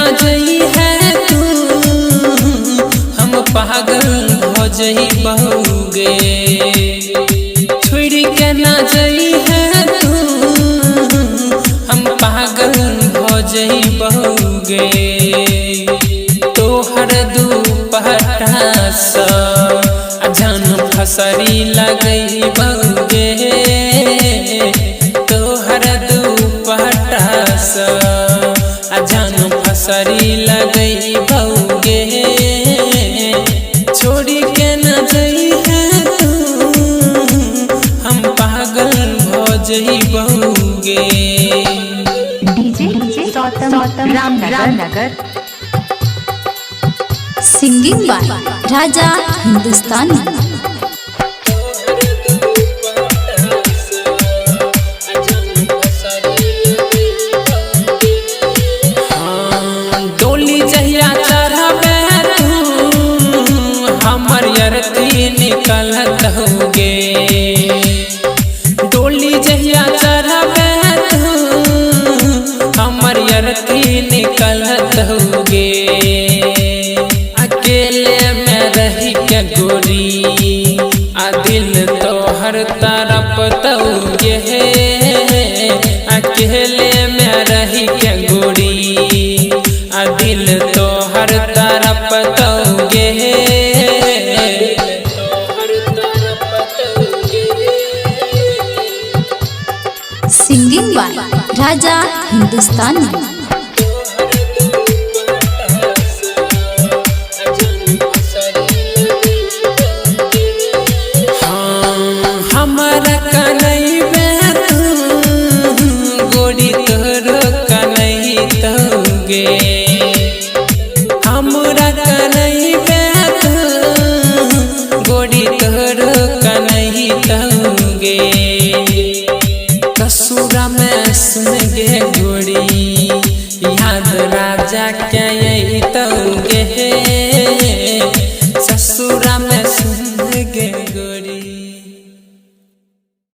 ना जई है तू, हम पागल हो जई बहुगे। छोड़ के ना जई है तू, हम पागल हो जई बहुगे। तोहर दुपट्टा सा जान फसरी लगई बहुगे। तोहर दुपट्टा सा जान फसरी लगई बहुगे। छोड़ी के न जई है तू, हम पागल हो जई बहुगे। DJ Gautam Ramnagar. Singing by Raja Hindustani. डोली जहिया चढ़बे तू, हमर अरती निकलत होगे। डोली जहिया चढ़बे तू, हमर अरती निकलत होगे। अकेले में रही के गोरी, आ दिल तोहर तरफ तौगे। अकेले में रही के गोरी, आ दिल तोहर तरफ तौगे। Singing by Raja Hindustani. हमारा कनैबे तू गोरी, तोहरो कनई तौगे। हमरा कनैबे तू गोरी, तोहरो कनई तौगे। ससुरा में सुन गे गोरी, याद राजा के